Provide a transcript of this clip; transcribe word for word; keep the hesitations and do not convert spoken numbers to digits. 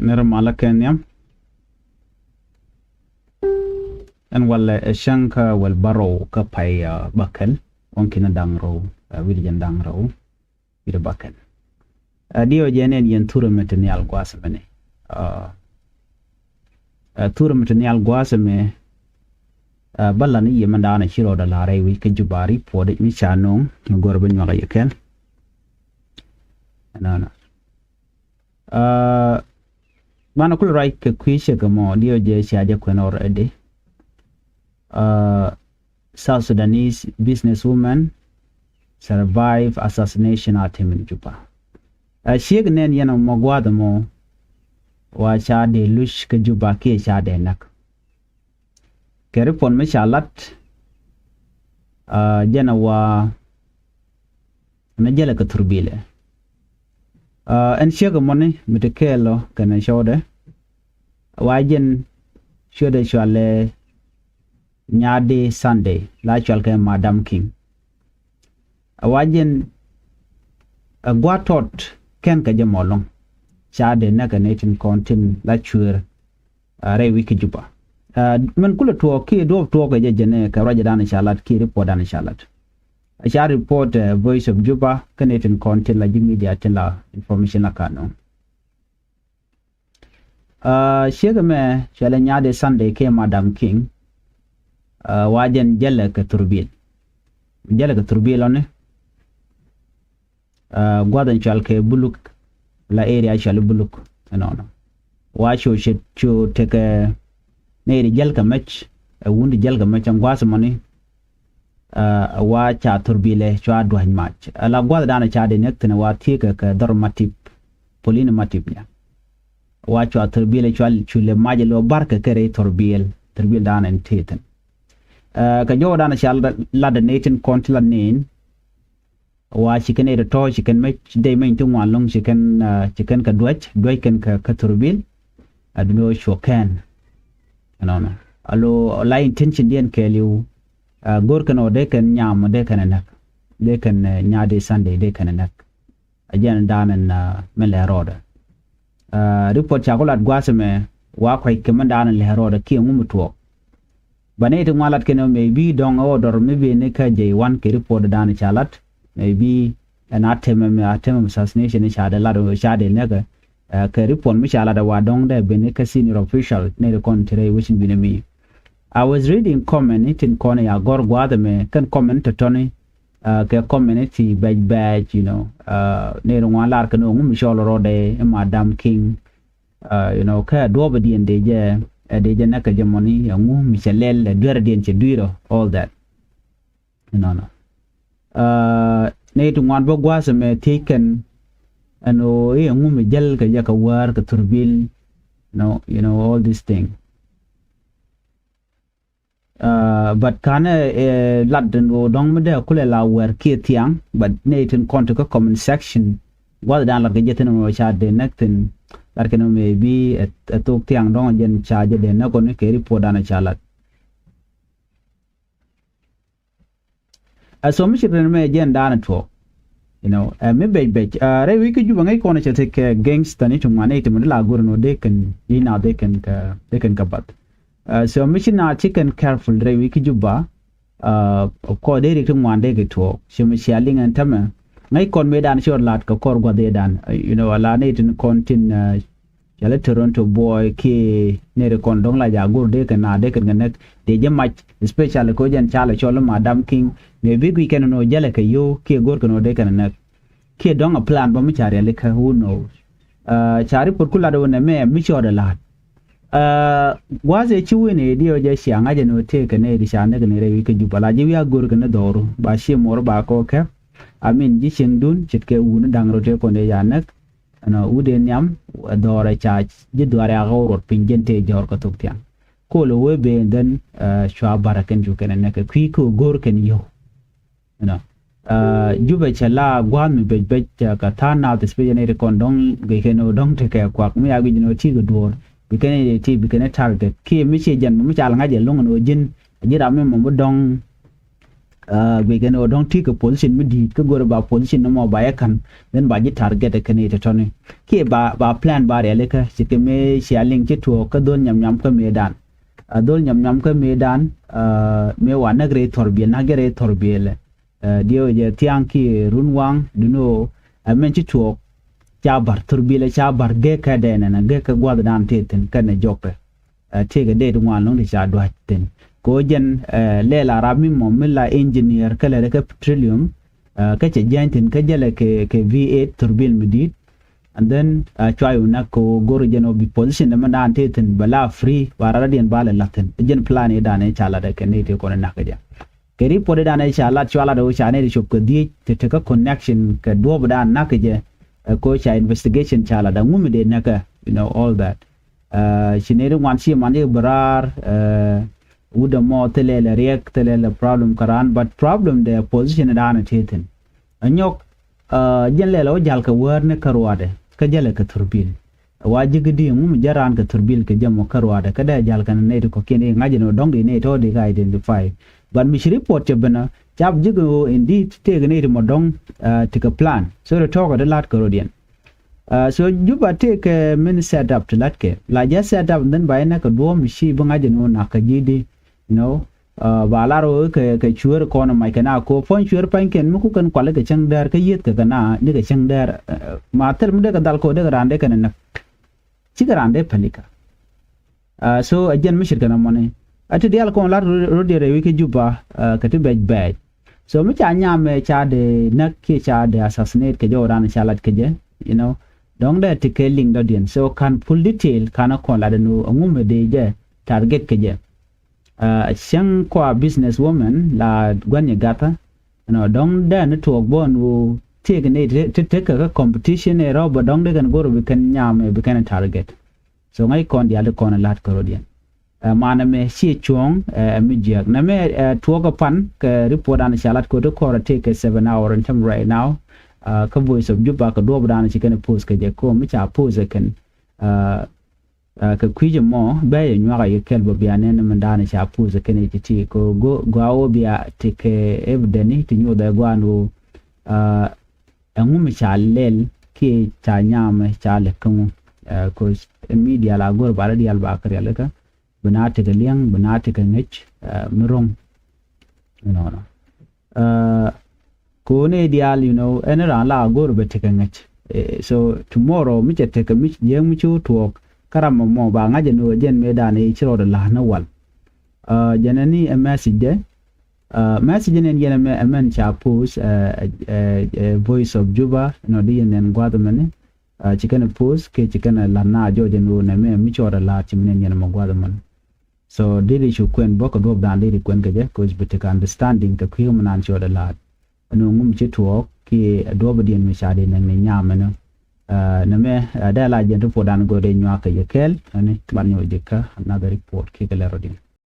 Nɛrɛ malä kɛ nhiam. Ɛn walɛ ɛ cäŋ kä wäl bärɔw kä pay bäkɛl, wä ki̱n da̱ŋ rɛw wi̱cdɛ jiɛn da̱ŋ rɛw wi̱cdɛ bäkɛl. Ɛ diɛw jɛ nɛn yɛn thurɛ mi ti nhial gua̱a̱th mɛnɛ. Ɛ thurɛ mi ti nhial gua̱a̱th mɛ, ɛ bä lan i̱ yɛ mɛn da̱a̱n ɛ ci rɔɔdɛ la̱r rɛy wi̱c kä Juba, ripuɔt mi ca no̱o̱ŋ mi go̱r bi nyuak yɛ kɛn. Ɛnɔnɔ. Banɛ kulɛ ruac kɛ kui̱ ciek ɛmɔ, diɛw jɛ cia jɛ kuɛn already. South Sudanese business women survive assassination attempt in Juba. Ɛ ciek nɛn yɛn ɛmɔ gua̱a̱th ɛmɔ, wa ca dee luc kä Juba kiɛ ca dee näk. Kɛ ripuɔt mi ca lat, jɛn ɛ wa nɛ jälɛ kɛ thurbilɛ. Ɛn ciek ɛmɔni mi ti kɛɛl ɔ kɛnɛ cɔwdɛ, wa jɛn ciötdɛ cualɛ Nyadi Sunday, la cual kɛ Madam King. Ɛ wa jɛn ɛ gua̱a̱th tɔt kɛn kɛ jɛ mɔ ɛlɔ̱ŋ, ca dee näk kɛ nɛy tin kɔn tin la cuëër rɛy wi̱c kä Juba. Min kulɛ tuɔɔk kiɛ duɔ̱ɔ̱p tuɔɔk kɛ jɛ jɛn ɛ kɛ ruacdan ca lat kiɛ ripuɔtdan ca lat. A ca ripuɔt Voice of Juba kä nɛy tin kɔn tin la ji̱ media tin la information la ka nööŋ. Ciek ɛmɛ cualɛ Nyadi Sunday kiɛ Madam King. Wa jɛn jälɛ kɛ thurbil. Jälɛ kɛ thurbil ɔni. Gua̱th in cual kɛ Buluk, la area cual Buluk ɛnɔnɔ. Wa cu cɛ cu tekɛ nɛy ti jäl kɛ mɛc, ɛ wun ti jäl kɛ mɛc ɛn gua̱th mɔni. Wa ca thurbilɛ cua dua̱ny mac. Ɛ la gua̱thdan ca dee näk thi̱n wa thiekɛ kɛ dhɔr Matip, Polini Matip nya. Wa cua thurbilɛ cual culɛ mac ɛ lo̱ barkɛ kɛ rɛy thurbil, thurbildan ɛn tëë thi̱n. Kɛ jɔwdan ca lat ɛ nɛy tin kɔn ti la nɛn. Wa ci kɛn ɛ tɔ̱tɔ̱ ci kɛn mec dee mec ti ŋuan lo̱ŋ ci kɛn ci kɛn kɛ duäc duäc kɛn kɛ kä thurbil. A duno cuɔ kɛn ɛnɔnɔ a lo la intention diɛn kɛɛliw. Go̱r kɛn ɔ dee kɛn nyam ɔ dee kɛn ɛ näk, dee kɛn Nyadi Sunday dee kɛn ɛ näk. A jɛn dan ɛn mɛ lɛ rɔɔdɛ. Ripuɔt ca ku lat gua̱a̱th ɛmɛ wa kuac kɛ mɛn dan ɛn lɛ rɔɔdɛ kiɛ ŋu mi tuɔɔk. Ba nɛy ti ŋuan lat kɛn ɔ maybe dɔ̱ŋ ɛ ɣöö dɔr mi ben ni kä jɛ iwan kɛ ripuɔtdan ca lat, maybe ɛn attempt ɛmɛ, attempt assassination ca dee lat ɔ ca dee näk ɛ. Kɛ ripuɔt mi ca lat ɛ wa dɔ̱ŋ dee ben ni kä senior official nɛy ti kɔn ti rɛy wecin binɛ mi. I was reading comment ni tin kɔn ya gɔ̱r gua̱a̱th ɛmɛ kɛn comment tɔ̱tɔ̱ni. Kɛ comment ti bɛc bɛc, you know, nɛy ti ŋuan lar kɛn ɔ ŋu mi cɔl rɔɔdɛ ɛ Madam King. You know, kä duɔ̱ɔ̱p diɛn dee jɛ ɛ dee jɛ näk kɛ jɛ mɔni, ɛ ŋu mi cɛ lɛl, ɛ duer diɛn cɛ dui̱rɔ, all that. Ɛnɔnɔ. Nɛy ti ŋuan bä gua̱a̱th ɛmɛ thiec kɛn ɛn ɣöö i̱ ɛ ŋu mi jäl kɛ jɛ kɛ wäär kɛ thurbil. No, you know, all this thing. But kanɛ lat ɛn ɣöö dɔ̱ŋ mi dee kulɛ la wäär kiɛ thiaŋ, but nɛy tin kɔn ti kä comment section gua̱thdan lat kɛ jɛ thi̱n ɛn ɣöö ca dee näk thi̱n. Lat kɛn ɔ maybe ɛ thok thiaŋ dɔ̱ŋ jɛn ca jɛ dee näk ɔ ni kɛ ripuɔtdan ca lat. Ɛ so mi ci rin mɛ jɛn daanɛ tuɔɔk. You know, ɛ mi bec bec rɛy wi̱c kä Juba ŋäc kɔn cɛ thik kɛ gangster ni ti ŋuan ni ti mi di la go̱r ni wä dee kɛn i̱ na dee kɛn kɛ dee kɛn kɛ bath. So mi ci na ci kɛn careful rɛy wi̱c kä Juba. Kɔ dee rik ti ŋuan dee kɛ tuɔɔk ci mi cia liŋ ɛn tämɛ. Ŋäc kɔn mëë dan ci ɣɔr lat kɛ kɔr guath dee dan, you know, a la ni tin kɔn tin Cɔalɛ Toronto boy kiɛ nɛy ti kɔn dɔ̱ŋ la jaak go̱r dee kɛ na dee kɛn kɛ näk dee jɛ mac, especially kɛ ɣöö jɛn ca lɛ cɔl i̱ Madam King. Mëë bi guic kɛn ɛn ɣöö jälɛ kɛ yio̱w kiɛ go̱r kɛn ɣöö dee kɛn ɛ näk. Kiɛ dɔ̱ŋ a plan bä mi ca rialikä, who knows? Ca ripo̱t ku lat ɣöö nɛmɛ mi cɔɔdɛ la̱a̱t. Gua̱a̱th ëë ci wi̱n ëë diɛw jɛ cia ŋa̱c ɛn ɣöö tëëkɛ nɛy ti ca näk ni rɛy wi̱c kä Juba la ji̱ wi̱i̱ a go̱r kɛn ni dhɔru ba cië muɔɔr ba kɔɔkɛ. I mean ji̱ cieŋdun ce̱tkɛ wuni da̱ŋ rot tëë kɔn dee ca näk. Ɛnɔ wut in nhiam ɛ dhɔrɛ ca ji̱ dhuaar yak ɣɔw ruɔt piny jɛn tëë jɔ̱ɔ̱r kä thok thiaŋ. Kol ɛ wee ben dhɛn cua barɛ kɛn cu kɛn ɛ nɛk kɛ kui̱ kä go̱o̱r kɛn yio̱w. You know, Jubɛ cɛ la gua̱a̱th mi bec bec kɛ tha̱a̱ŋ nath, especially nɛy ti kɔn dɔ̱ŋ guic kɛn ɣöö dɔ̱ŋ tekɛ kuak mi a guic ni ɣöö ti kɛ duɔ̱ɔ̱r bi kɛn ɛ ti bi kɛn ɛ target kiɛ mi ciɛ jɛn mi ca lɛ ŋa̱c ɛ lo̱ŋ ɛn ɣöö ji̱n a ji̱ ram mi mɔ mi dɔ̱ŋ. Guic kɛn ɣöö dɔ̱ŋ ti kɛ position mi di̱i̱t kä go̱rɛ ba position ni mɔ ba yɛ ka̱n, then ba ji̱ target kɛn i̱ tɔ̱tɔ̱ni. Kiɛ ba, ba plan ba rialikä ci kɛ mëë cia liŋ ci tuɔɔk kä dhol nyam nyam kä mëëdan. A dhol nyam nyam kä mëëdan, mëë wa näk rɛy thɔrbiɛl, näk jɛ rɛy thɔrbiɛl. Diɛw jɛ thiaŋ kiɛ run waŋ duni ɣöö ɛ mɛn ci tuɔɔk ca ba̱r thɔrbiɛl, ca ba̱r gek kɛ dɛnɛn, gek kɛ gua̱thdan tëë thi̱n kɛnɛ jɔkɛ. Tëëkɛ dee ti ŋuan lɔ̱ŋ ti ca dua̱c thi̱n kɛ ɣöö jɛn lɛɛl a rap mi mɔ mi la engineer kä lɛrɛ kä petroleum. Kä cɛ jiany thi̱n kä jälɛ kɛ, kɛ V eight thurbil mi di̱i̱t. And then cua yu nak kɛ ɣöö go̱r jɛn ɔ bi position dämɛ daan tëë thi̱n bɛ la free ba raradiɛn ba lɛ la̱th thi̱n. Jɛn plan i̱ daan i̱ ca lat ɛ kɛ ni ti kɔn i̱ nak kɛ jɛ. Kɛ report i̱ daan i̱ ca lat cua lat ɛ ɣöö ca ni ti cop kɛ dhiec ti te kä connection kɛ duɔ̱ɔ̱p daan nak kɛ jɛ. Kɛ ɣöö ca investigation ca lat ɛ ŋumi dee näkä, you know, all that. Ci nɛy ti ŋuan ci man ci bi raar. Wut ɛmɔ thilɛ lɛ riɛk, thilɛ lɛ problem kä raan, but problem dɛ position daan a tëë thi̱n. Ɛ nyɔk jɛn lɛl ɛ wä ja̱l kɛ wäär ni kä ruaadɛ kä jälɛ kɛ thurbil. Wa ji̱ gidi ŋum jɛ raan kɛ thurbil kɛ jɛ mɔ kä ruaadɛ kä dee ja̱l kɛn nɛy ti kɔ̱kiɛn i̱ ŋa̱c ɛn ɔ dɔ̱ŋ di nɛy tɔ̱ di ka identify. But mi ci report cɛ ben ɔ cap ji̱ kɛ ɣöö indeed tëëk nɛy ti mɔ dɔ̱ŋ. Ti kɛ plan so ti tɔ̱ɔ̱kɛ ti la̱t kɛ rot yɛn. So Juba tëëkɛ mini set up ti la̱tkɛ la jɛ set up, then ba inɛ kɛ duɔ̱ɔ̱m mi ci bi ŋa̱c ɛn ɣöö nak kɛ ji̱ di, you know. Ba lar ɣöö kɛ, kɛ cueer kɔn mac kɛ na ko puɔ̱ny cueer pa̱nykɛn mi ku kɛn kual kɛ cäŋ däär kä yieth kɛ kɛ na ni kɛ cäŋ däär. Ma thil mi dee kɛ dhal ko dee kɛ raan dee kɛn näk. Cikɛ raan dee pälikä. So ɛ jɛn mi ce̱tkɛ nɔmɔni a ti diaal kɔn lat rot diɛt rɛy wi̱c kä Juba. Kɛ ti bɛc bɛɛc. So mi ca nyam ɛ ca dee näk kiɛ ca dee assassinate kɛ jɔw raan ca lat kɛ jɛ, you know. Dɔ̱ŋ dee ti kɛ liŋ dɔ̱diɛn so ka̱n full detail ka̱n ɛ kɔn lat ɛn ɣöö ɛŋu mi dee jɛ target kɛ jɛ. Cäŋ kua business woman la gua̱n nyɛ gathä. Ɛnɔ dɔ̱ŋ dee ni tuɔɔk bä ɛn ɣöö tëëk ni ti tekɛ kä competition ɛ rɔ̱ bä dɔ̱ŋ dee kɛn go̱r bi kɛn nyam ɛ bi kɛn target. So ŋäc kɔn diaal ti kɔn ɛ la̱t kä rot yɛn. Ɛ manɛ mɛ ciɛ cuɔ̱ɔ̱ŋ ɛ mi jiäk nɛ mɛ ɛ tuɔɔk ɛ pan kɛ report an ca lat ko̱t ti kɔr ɛ tëëk kɛ seven hour in term right now. Kä Voice of Juba kɛ duɔ̱ɔ̱p dan ci kɛn ɛ post kɛ jɛ ko̱ mi ca post ɛ kɛn. Kɛ kui̱c ɛmɔ bɛ yɛ nyuak a yɛ kɛl bä bia nɛn min da̱a̱n ca puth kɛn i̱ ti ti kɛ gua wä bia ti kɛ evident i̱ ti nyuɔth ɛ guan ɣöö ɛŋu mi ca lɛl kiɛ ca nyamɛ ca lɛ käŋu. Kɛ media la go̱r ba rɛ diaal ba kɛ rialikä bi na ti kɛ liɛŋ bi na ti kɛ ŋäc mi ro̱ŋ. Nɔnɔ. Ko̱n i̱ diaal, you know, ɛn raan la go̱r bɛ tekɛ ŋäc. So tomorrow mi cɛ tekɛ mi jiäk mi ci wä tuɔɔk kä ram mɔ ba ŋa̱c ɛn ɣöö jɛn mëë dan i̱ ci rɔɔdɛ la̱a̱n ni wal. Jɛn ɛn i̱ ɛ message dɛ. Message ɛn ɛn yɛn ɛmɛ ɛmɛn ca post ɛ Voice of Juba nɔ di yɛn ɛn gua̱th ɛmɛni. Ci kɛn ɛ post kɛ ci kɛn ɛ la̱t na jɔɔc ɛn ɣöö nɛmɛ mi ci rɔɔdɛ la̱a̱n ci mi nɛn yɛn ɛmɛ gua̱th ɛmɛni. So diri cu kuɛn bä kɛ duɔ̱p dan diri kuɛn kɛ jɛ kɛ bi tekɛ understanding kɛ kui̱ mi nan ci rɔɔdɛ la̱a̱t. Ɛn ŋum ci tuɔɔk kiɛ duɔ̱p diɛn mi ca di nɛn ni nyam ɛn. Nɛ mɛ dee la jɛn report dan go̱o̱r dee nyuak kɛ jɛ kɛɛl ɛn ban nyuak jɛ kä another report kiɛ kɛ lɛr rɔ diɛn.